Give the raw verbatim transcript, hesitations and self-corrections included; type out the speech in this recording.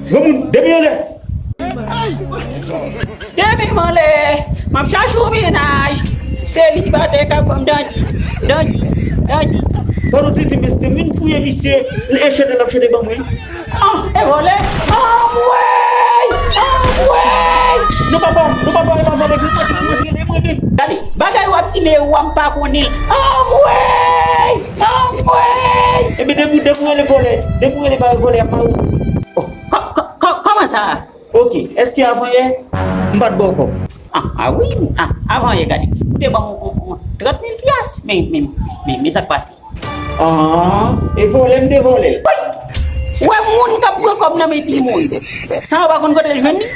Granmoun, depi anlè. Depi m anlè, m ap chache yon mennaj. Selibatè k ap ban m dandi, dandi, dandi. Ban nou tete mesye, vin fouye misye, l e chete l ap chete ban mwen. Ah, e vòlè? Anmwey! Anmwey! Non papa, non papa, e pa vòlè, mwen, mwen, mwen, mwen, mwen. Gade, bagay w ap di men w a m pa konnen l. Anmwey! Anmwey! Ebyen depi, depi w rele vòlè, depi w rele bagay vòlè, y ap mare w. Oh, kò-, kò-, kò-, kòman sa? Ok, èske avan yè, m pa t ba w kòb? Ah, ah wi, ah, avan yè, gade. Ou te ban m yon, yon, yon trant mil pyas, men, men, men, men sa k pase? Ah, e vòlè m te vòlè l. Ou wè moun k ap pran kòb nan men timoun. Sa w pa konn kote l jwenn li?